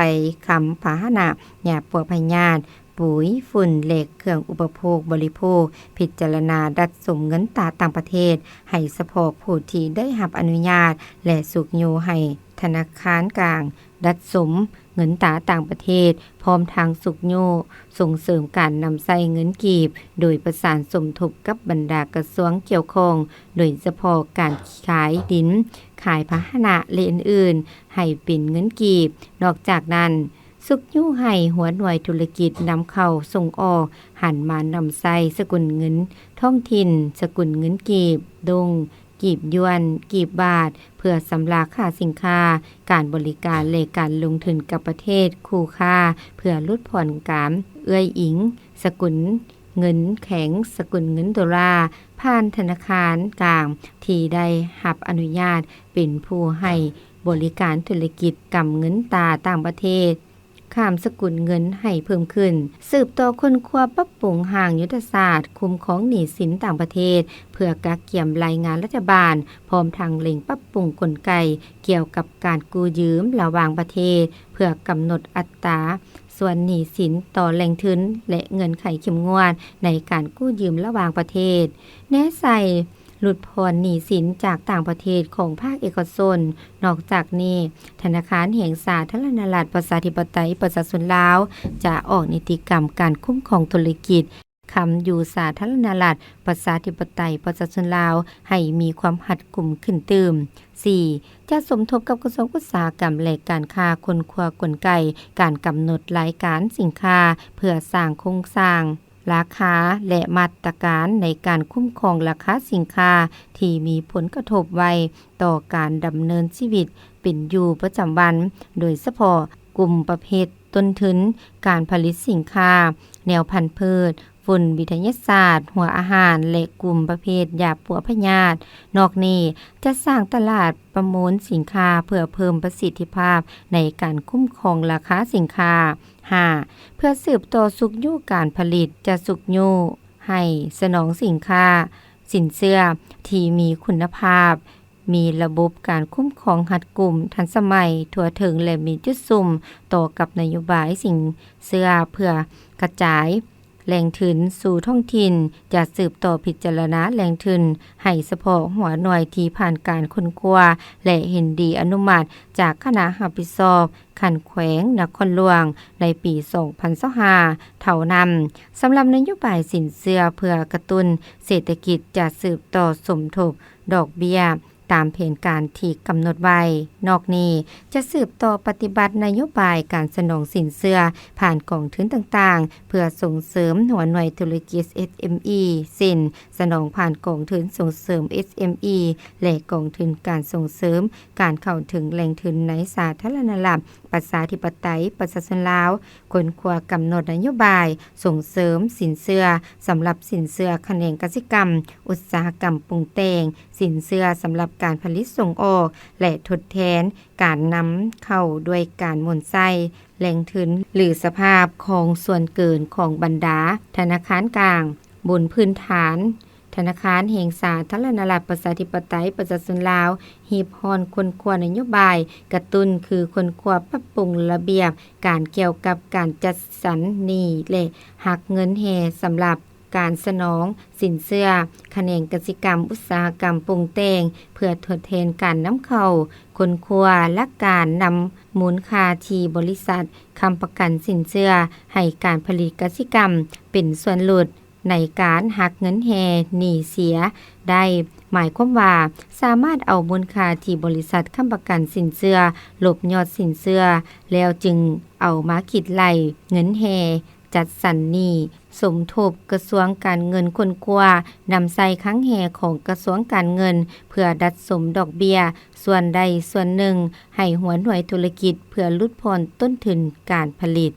ຄຳ, ພາຫະນະ, ຢາປົວພະຍາດ, ປຸ໋ຍ, ຝຸ່ນ ແລະ ເຄື່ອງອຸປະໂພກບໍລິໂພກ, ພິຈາລະນາດັດສົມເງິນຕາຕ່າງປະເທດ ໃຫ້ສະເພາະຜູ້ທີ່ໄດ້ຮັບອະນຸຍາດ ແລະ ຊຸກຍູ້ໃຫ້ທະນາຄານກາງດັດສົມເງິນຕາຕ່າງປະເທດ, ພ້ອມທັງຊຸກຍູ້ສົ່ງເສີມການນຳໃຊ້ເງິນກີບ ໂດຍປະສານສົມທົບກັບບັນດາກະຊວງກ່ຽວຂ້ອງ, ໂດຍສະເພາະການຂາຍດິນ, ຂາຍພາຫະນະ ແລະ ອື່ນໆ ໃຫ້ເປັນເງິນກີບ. ນອກຈາກນັ້ນ, ຊຸກຍູ້ໃຫ້ຫົວໜ່ວຍທຸລະກິດນຳເຂົ້າສົ່ງອອກ ຫັນມານຳໃຊ້ສະກຸນເງິນທ້ອງຖິ່ນ, ສະກຸນເງິນກີບ, ດົງ, ກີບຢວນ, ກີບບາດ ເພື່ອຊຳລະຄ່າສິນຄ້າ, ການບໍລິການ ແລະ ການລົງທຶນກັບປະເທດຄູ່ຄ້າ ເພື່ອຫຼຸດຜ່ອນການເອື້ອຍອີງສະກຸນເງິນແຂງ, ສະກຸນເງິນໂດລາ ຜ່ານທະນາຄານກາງທີ່ໄດ້ຮັບອະນຸຍາດເປັນຜູ້ໃຫ້ບໍລິການທຸລະກິດກຳເງິນຕາຕ່າງປະເທດ ຂ້າມສະກຸນເງິນໃຫ້ເພີ່ມຂຶ້ນ, ສືບຕໍ່ຄົ້ນຄວ້າປັບປຸງຮ່າງຍຸດທະສາດຄຸ້ມຄອງໜີ້ສິນຕ່າງປະເທດ ເພື່ອກະກຽມລາຍງານລັດຖະບານ, ພ້ອມທັງເລັ່ງປັບປຸງກົນໄກກ່ຽວກັບການກູ້ຢືມລະຫວ່າງປະເທດ ເພື່ອກຳນົດອັດຕາສ່ວນໜີ້ສິນຕໍ່ແຫຼ່ງທຶນ ແລະ ເງື່ອນໄຂເຂັ້ມງວດໃນການກູ້ຢືມລະຫວ່າງປະເທດ, ແນໃສ່ ຫຼຸດຜ່ອນໜີ້ສິນຈາກຕ່າງປະເທດຂອງພາກເອກະຊົນ. ນອກຈາກນີ້, ທະນາຄານແຫ່ງສາທາລະນະລັດ ປະຊາທິປະໄຕ ປະຊາຊົນລາວ ຈະອອກນິຕິກຳການຄຸ້ມຄອງທຸລະກິດຄຳຢູ່ສາທາລະນະລັດ ປະຊາທິປະໄຕ ປະຊາຊົນລາວ ໃຫ້ມີຄວາມຮັດກຸມຂຶ້ນຕື່ມ. ສີ່, ຈະສົມທົບກັບກະຊວງອຸດສາຫະກຳ ແລະ ການຄ້າ ຄົ້ນຄວ້າກົນໄກການກຳນົດລາຍການສິນຄ້າ ເພື່ອສ້າງໂຄງສ້າງ ລາຄາ ແລະ ມາດຕະການໃນການຄຸ້ມຄອງລາຄາສິນຄ້າທີ່ມີຜົນກະທົບໄວຕໍ່ການດຳເນີນຊີວິດເປັນຢູ່ປະຈຳວັນ, ໂດຍສະເພາະກຸ່ມປະເພດຕົ້ນທຶນ, ການຜະລິດສິນຄ້າ, ແນວພັນພືດ, ຝຸ່ນ, ວິທະຍາສາດ, ຫົວອາຫານ ແລະ ກຸ່ມປະເພດຢາປົວພະຍາດ. ນອກນີ້, ຈະສ້າງຕະຫຼາດປະມູນສິນຄ້າເພື່ອເພີ່ມປະສິດທິພາບໃນການຄຸ້ມຄອງລາຄາສິນຄ້າ. ຫ້າ, ເພື່ອສືບຕໍ່ຊຸກຍູ້ການຜະລິດ, ຈະຊຸກຍູ້ໃຫ້ສະໜອງສິນຄ້າ, ສິນເຊື່ອທີ່ມີຄຸນນະພາບ, ມີລະບົບການຄຸ້ມຄອງຮັດກຸມ, ທັນສະໄໝ, ທົ່ວເຖິງ ແລະ ມີຈຸດສຸມຕໍ່ກັບນະໂຍບາຍສິນເຊື່ອເພື່ອກະຈາຍ ແຫຼ່ງທຶນສູ່ທ້ອງຖິ່ນ, ຈະສືບຕໍ່ພິຈາລະນາແຫຼ່ງທຶນໃຫ້ສະເພາະຫົວໜ່ວຍທີ່ຜ່ານການຄົ້ນຄວ້າ ແລະ ເຫັນດີອະນຸມັດຈາກຄະນະຮັບຜິດຊອບຂັ້ນແຂວງນະຄອນຫຼວງໃນປີສອງພັນຊາວຫ້າເທົ່ານັ້ນ. ສຳລັບນະໂຍບາຍສິນເຊື່ອເພື່ອກະຕຸ້ນເສດຖະກິດ ຈະສືບຕໍ່ສົມທົບດອກເບ້ຍ ຕາມແຜນການທີ່ກຳນົດໄວ້. ນອກນີ້, ຈະສືບຕໍ່ປະຕິບັດນະໂຍບາຍການສະໜອງສິນເຊື່ອຜ່ານກອງທຶນຕ່າງໆ ເພື່ອສົ່ງເສີມຫົວໜ່ວຍທຸລະກິດ ເອັສເອັມອີ ເຊັ່ນ ສະໜອງຜ່ານກອງທຶນສົ່ງເສີມ ເອັສເອັມອີ ແລະ ກອງທຶນການສົ່ງເສີມການເຂົ້າເຖິງແຫຼ່ງທຶນໃນສາທາລະນະລັດ ປະຊາທິປະໄຕ ປະຊາຊົນລາວ, ຄົ້ນຄວ້າກຳນົດນະໂຍບາຍສົ່ງເສີມສິນເຊື່ອສຳລັບສິນເຊື່ອຂະແໜງກະສິກຳ, ອຸດສາຫະກຳປຸງແຕ່ງ, ສິນເຊື່ອສຳລັບການຜະລິດສົ່ງອອກ ແລະ ທົດແທນການນຳເຂົ້າດ້ວຍການໝູນໃຊ້ແຫຼ່ງທຶນ ຫຼື ສະພາບຂອງສ່ວນເກີນຂອງບັນດາທະນາຄານກາງ ບົນພື້ນຖານ ທະນາຄານແຫ່ງສາທາລະນະລັດ ປະຊາທິປະໄຕ ປະຊາຊົນລາວ ຮີບຮ້ອນຄົ້ນຄວ້ານະໂຍບາຍກະຕຸ້ນ ຄືຄົ້ນຄວ້າປັບປຸງລະບຽບການກ່ຽວກັບການຈັດສັນໜີ້ ແລະ ຫັກເງິນແຮ່ສຳລັບການສະໜອງສິນເຊື່ອຂະແໜງກະສິກຳ ອຸດສາຫະກຳປຸງແຕ່ງ ເພື່ອທົດແທນການນຳເຂົ້າ, ຄົ້ນຄວ້າຫຼັກການນຳມູນຄ່າທີ່ບໍລິສັດຄ້ຳປະກັນສິນເຊື່ອໃຫ້ການຜະລິດກະສິກຳເປັນສ່ວນຫຼຸດ ໃນການຫັກເງິນແຮ່ໜີ້ເສຍໄດ້, ໝາຍຄວາມວ່າ ສາມາດເອົາມູນຄ່າທີ່ບໍລິສັດຄ້ຳປະກັນສິນເຊື່ອ ລົບຍອດສິນເຊື່ອ ແລ້ວຈຶ່ງເອົາມາຄິດໄລ່ເງິນແຮ່ຈັດສັນໜີ້. ສົມທົບກະຊວງການເງິນຄົ້ນຄວ້ານຳໃຊ້ຄັງແຮ່ຂອງກະຊວງການເງິນ ເພື່ອດັດສົມດອກເບ້ຍສ່ວນໃດສ່ວນໜຶ່ງໃຫ້ຫົວໜ່ວຍທຸລະກິດ ເພື່ອຫຼຸດຜ່ອນຕົ້ນທຶນການຜະລິດ.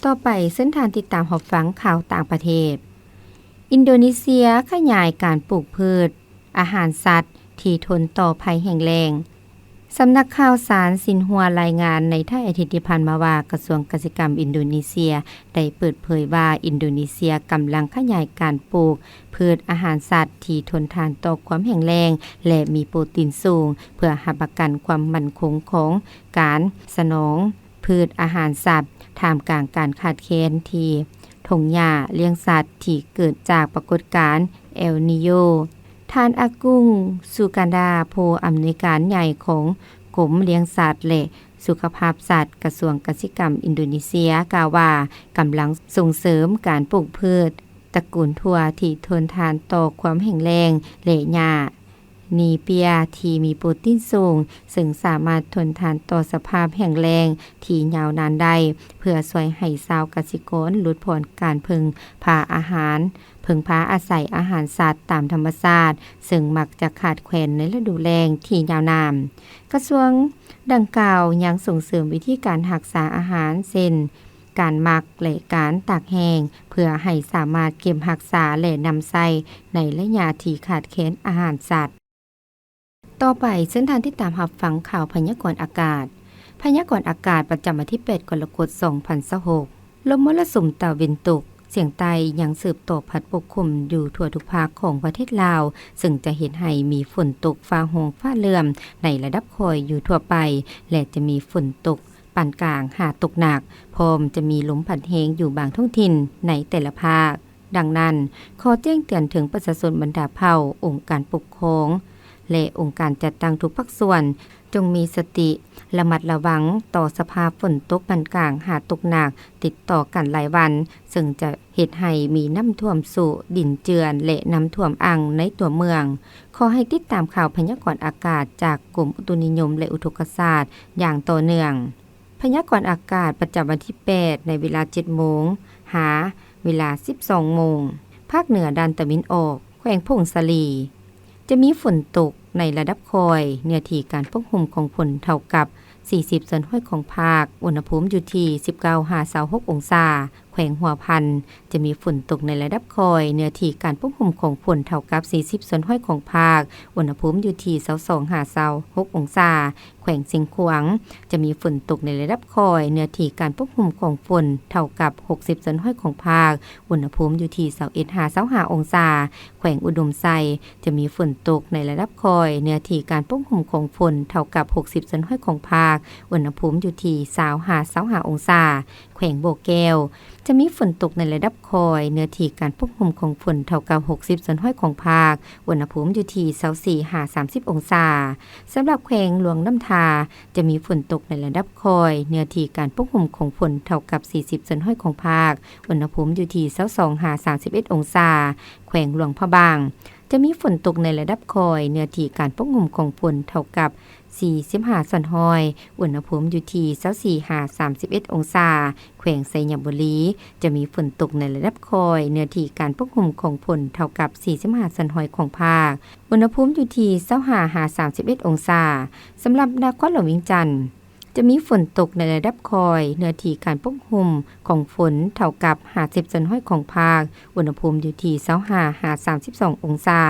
ຕໍ່ໄປ, ເຊີນທ່ານຕິດຕາມຮັບຟັງຂ່າວຕ່າງປະເທດ. ອິນໂດເນເຊຍຂະຫຍາຍການປູກພືດອາຫານສັດທີ່ທົນຕໍ່ໄພແຫ້ງແລ້ງ. ສຳນັກຂ່າວສານຊິນຫົວລາຍງານໃນທ້າຍອາທິດທີ່ຜ່ານມາວ່າ ກະຊວງກະສິກຳອິນໂດເນເຊຍໄດ້ເປີດເຜີຍວ່າ ອິນໂດເນເຊຍກຳລັງຂະຫຍາຍການປູກພືດອາຫານສັດທີ່ທົນທານຕໍ່ຄວາມແຫ້ງແລ້ງ ແລະ ມີໂປຣຕີນສູງ ເພື່ອຮັບປະກັນຄວາມໝັ້ນຄົງຂອງການສະໜອງ ພືດອາຫານສັດ ທ່າມກາງການຂາດແຄນທີ່ທົ່ງຫຍ້າລ້ຽງສັດທີ່ເກີດຈາກປາກົດການເອລນີໂຍ. ທ່ານອາກຸງ ຊູການດາ ຜູ້ອຳນວຍການໃຫຍ່ຂອງກົມລ້ຽງສັດ ແລະ ສຸຂະພາບສັດ ກະຊວງກະສິກຳອິນໂດເນເຊຍ ກ່າວວ່າ ກຳລັງສົ່ງເສີມການປູກພືດຕະກູນຖົ່ວທີ່ທົນທານຕໍ່ຄວາມແຫ້ງແລ້ງ ແລະ ຫຍ້າ ນີເປຍ ທີ່ມີໂປຣຕີນສູງ, ເຊິ່ງສາມາດທົນທານຕໍ່ສະພາບແຫ້ງແລ້ງທີ່ຍາວນານໄດ້, ເພື່ອຊ່ວຍໃຫ້ຊາວກະສິກອນຫຼຸດຜ່ອນການເພິ່ງພາອາຫານ, ເພິ່ງພາອາໄສອາຫານສັດຕາມທຳມະຊາດ, ເຊິ່ງມັກຈະຂາດແຄນໃນລະດູແລ້ງທີ່ຍາວນານ. ກະຊວງດັ່ງກ່າວຍັງສົ່ງເສີມວິທີການຮັກສາອາຫານ ເຊັ່ນ ການໝັກ ແລະ ການຕາກແຫ້ງ ເພື່ອໃຫ້ສາມາດເກັບຮັກສາ ແລະ ນຳໃຊ້ໃນໄລຍະທີ່ຂາດແຄນອາຫານສັດ. ຕໍ່ໄປ, ເຊີນທ່ານຕິດຕາມຮັບຟັງຂ່າວພະຍາກອນອາກາດ. ພະຍາກອນອາກາດປະຈຳວັນທີແປດ ກໍລະກົດ ສອງພັນຊາວຫົກ. ລົມມໍລະສຸມຕາເວັນຕົກສຽງໃຕ້ຍັງສືບຕໍ່ພັດປົກຄຸມຢູ່ທົ່ວທຸກພາກຂອງປະເທດລາວ, ເຊິ່ງຈະເຮັດໃຫ້ມີຝົນຕົກຟ້າຮ້ອງຟ້າເຫຼື້ອມໃນລະດັບຄ່ອຍຢູ່ທົ່ວໄປ ແລະ ຈະມີຝົນຕົກ ປານກາງຫາຕົກໜັກ, ພ້ອມຈະມີລົມພັດແຮງຢູ່ບາງທ້ອງຖິ່ນໃນແຕ່ລະພາກ. ດັ່ງນັ້ນ, ຂໍແຈ້ງເຕືອນເຖິງປະຊາຊົນບັນດາເຜົ່າ, ອົງການປົກຄອງ ແລະ ອົງການຈັດຕັ້ງທຸກພາກສ່ວນ, ຈົ່ງມີສະຕິລະມັດລະວັງຕໍ່ສະພາບຝົນຕົກປານກາງຫາຕົກໜັກຕິດຕໍ່ກັນຫຼາຍວັນ, ເຊິ່ງຈະເຮັດໃຫ້ມີນ້ຳຖ້ວມຊຸ, ດິນເຈື່ອນ ແລະ ນ້ຳຖ້ວມອັ່ງໃນຕົວເມືອງ. ຂໍໃຫ້ຕິດຕາມຂ່າວພະຍາກອນອາກາດຈາກກົມອຸຕຸນິຍົມ ແລະ ອຸທົກກະສາດຢ່າງຕໍ່ເນື່ອງ. ພະຍາກອນອາກາດປະຈຳວັນທີແປດ ໃນເວລາເຈັດໂມງ ຫາ ເວລາສິບສອງໂມງ. ພາກເໜືອດ້ານຕາເວັນອອກ, ແຂວງຜົ້ງສາລີ ຈະມີຝົນຕົກໃນລະດັບຄ່ອຍ, ເນື້ອທີ່ການປົກຄຸມຂອງຝົນເທົ່າກັບສີ່ສິບສ່ວນຮ້ອຍຂອງພາກ, ອຸນຫະພູມຢູ່ທີ່ສິບເກົ້າຫາຊາວຫົກອົງສາ. ແຂວງຫົວພັນ ຈະມີຝົນຕົກໃນລະດັບຄ່ອຍ, ເນື້ອທີ່ການປົກຄຸມຂອງຝົນເທົ່າກັບສີ່ສິບສ່ວນຮ້ອຍຂອງພາກ, ອຸນຫະພູມຢູ່ທີ່ຊາວສອງຫາຊາວຫົກອົງສາ. ແຂວງຊຽງຂວາງ ຈະມີຝົນຕົກໃນລະດັບຄ່ອຍ, ເນື້ອທີ່ການປົກຄຸມຂອງຝົນເທົ່າກັບຫົກສິບສ່ວນຮ້ອຍຂອງພາກ, ອຸນຫະພູມຢູ່ທີ່ຊາວເອັດຫາຊາວຫ້າອົງສາ. ແຂວງອຸດົມໄຊ ຈະມີຝົນຕົກໃນລະດັບຄ່ອຍ, ເນື້ອທີ່ການປົກຄຸມຂອງຝົນເທົ່າກັບຫົກສິບສ່ວນຮ້ອຍຂອງພາກ, ອຸນຫະພູມຢູ່ທີ່ຊາວຫາຊາວຫ້າອົງສາ. ແຂວງບໍ່ແກ້ວ ຈະມີຝົນຕົກໃນລະດັບຄ່ອຍ, ເນື້ອທີ່ການປົກຄຸມຂອງຝົນເທົ່າກັບຫົກສິບສ່ວນຮ້ອຍຂອງພາກ, ອຸນຫະພູມຢູ່ທີ່ຊາວສີ່ຫາສາມສິບອົງສາ. ສຳລັບແຂວງຫຼວງນ້ຳທາ ຈະມີຝົນຕົກໃນລະດັບຄ່ອຍ, ເນື້ອທີ່ການປົກຄຸມຂອງຝົນເທົ່າກັບສີ່ສິບສ່ວນຮ້ອຍຂອງພາກ, ອຸນຫະພູມຢູ່ທີ່ຊາວສອງຫາສາມສິບເອັດອົງສາ. ແຂວງຫຼວງພະບາງ ຈະມີຝົນຕົກໃນລະດັບຄ່ອຍ, ເນື້ອທີ່ການປົກຄຸມຂອງຝົນເທົ່າກັບສີ່ສິບຫ້າສ່ວນຮ້ອຍ, ອຸນຫະພູມຢູ່ທີ່ຊາວສີ່ຫາສາມສິບເອັດອົງສາ. ແຂວງໄຊຍະບູລີ ຈະມີຝົນຕົກໃນລະດັບຄ່ອຍ, ເນື້ອທີ່ການປົກຄຸມຂອງຝົນເທົ່າກັບສີ່ສິບຫ້າສ່ວນຮ້ອຍຂອງພາກ, ອຸນຫະພູມຢູ່ທີ່ຊາວຫ້າຫາສາມສິບເອັດອົງສາ. ສຳລັບນະຄອນຫຼວງວຽງຈັນ ຈະມີຝົນຕົກໃນລະດັບຄ່ອຍ, ເນື້ອທີ່ການປົກຄຸມຂອງຝົນເທົ່າກັບຫ້າສິບສ່ວນຮ້ອຍຂອງພາກ, ອຸນຫະພູມຢູ່ທີ່ຊາວຫ້າຫາສາມສິບສອງອົງສາ.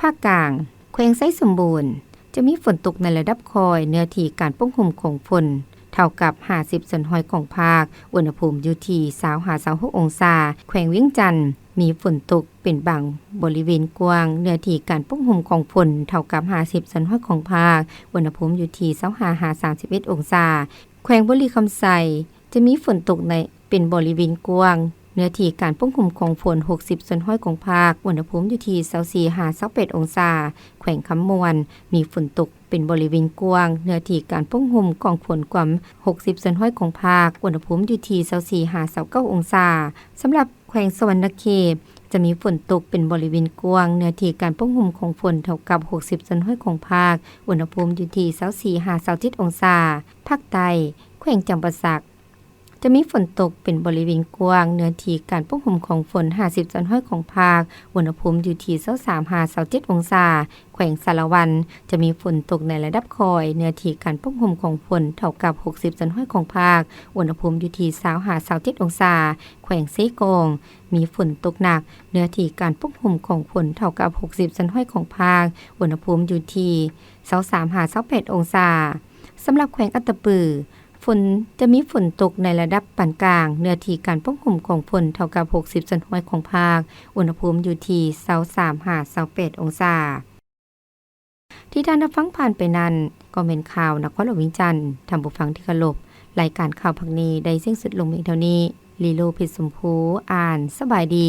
ພາກກາງ ແຂວງໄຊສົມບູນ ຈະມີຝົນຕົກໃນລະດັບຄ່ອຍ, ເນື້ອທີ່ການປົກຄຸມຂອງຝົນເທົ່າກັບຫ້າສິບສ່ວນຮ້ອຍຂອງພາກ, ອຸນຫະພູມຢູ່ທີ່ຊາວຫາຊາວຫົກອົງສາ. ແຂວງວຽງຈັນ ມີຝົນຕົກເປັນບາງບໍລິເວນກວ້າງ, ເນື້ອທີ່ການປົກຄຸມຂອງຝົນເທົ່າກັບຫ້າສິບສ່ວນຮ້ອຍຂອງພາກ, ອຸນຫະພູມຢູ່ທີ່ຊາວຫ້າຫາສາມສິບເອັດອົງສາ. ແຂວງບໍລິຄຳໄຊ ຈະມີຝົນຕົກໃນ ເປັນບໍລິເວນກວ້າງ, ເນື້ອທີ່ການປົກຄຸມຂອງຝົນຫົກສິບສ່ວນຮ້ອຍຂອງພາກ, ອຸນຫະພູມຢູ່ທີ່ຊາວສີ່ຫາຊາວແປດອົງສາ. ແຂວງຄຳມ່ວນ ມີຝົນຕົກເປັນບໍລິເວນກວ້າງ, ເນື້ອທີ່ການປົກຄຸມຂອງຝົນກວ່າຫົກສິບສ່ວນຮ້ອຍຂອງພາກ, ອຸນຫະພູມຢູ່ທີ່ຊາວສີ່ຫາຊາວເກົ້າອົງສາ. ສຳລັບແຂວງສະຫວັນນະເຂດ ຈະມີຝົນຕົກເປັນບໍລິເວນກວ້າງ, ເນື້ອທີ່ການປົກຄຸມຂອງຝົນເທົ່າກັບຫົກສິບສ່ວນຮ້ອຍຂອງພາກ, ອຸນຫະພູມຢູ່ທີ່ຊາວສີ່ຫາຊາວເຈັດອົງສາ. ພາກໃຕ້ ແຂວງຈຳປາສັກ ຈະມີຝົນຕົກເປັນບໍລິເວນກວ້າງ, ເນື້ອທີ່ການປົກຫຸ້ມຂອງຝົນຫ້າສິບສ່ວນຮ້ອຍຂອງພາກ, ອຸນຫະພູມຢູ່ທີ່ຊາວສາມຫາຊາວເຈັດອົງສາ. ແຂວງສາລະວັນ ຈະມີຝົນຕົກໃນລະດັບຄ່ອຍ, ເນື້ອທີ່ການປົກຫຸ້ມຂອງຝົນເທົ່າກັບຫົກສິບສ່ວນຮ້ອຍຂອງພາກ, ອຸນຫະພູມຢູ່ທີ່ຊາວຫາຊາວເຈັດອົງສາ. ແຂວງເຊກອງ ມີຝົນຕົກໜັກ, ເນື້ອທີ່ການປົກຫຸ້ມຂອງຝົນເທົ່າກັບຫົກສິບສ່ວນຮ້ອຍຂອງພາກ, ອຸນຫະພູມຢູ່ທີ່ຊາວສາມຫາຊາວແປດອົງສາ. ສຳລັບແຂວງອັດຕະປື ຝົນ ຈະມີຝົນຕົກໃນລະດັບປານກາງ, ເນື້ອທີ່ການປົກຫຸ້ມຂອງຝົນເທົ່າກັບຫົກສິບສ່ວນຮ້ອຍຂອງພາກ, ອຸນຫະພູມຢູ່ທີ່ຊາວສາມຫາຊາວແປດອົງສາ. ທີ່ທ່ານຮັບຟັງຜ່ານໄປນັ້ນ ກໍແມ່ນຂ່າວນະຄອນຫຼວງວຽງຈັນ. ທ່ານຜູ້ຟັງທີ່ເຄົາລົບ, ລາຍການຂ່າວພາກນີ້ໄດ້ສິ້ນສຸດລົງພຽງເທົ່ານີ້. ລີໂລ ເພັດຊົມພູ ອ່ານ. ສະບາຍດີ.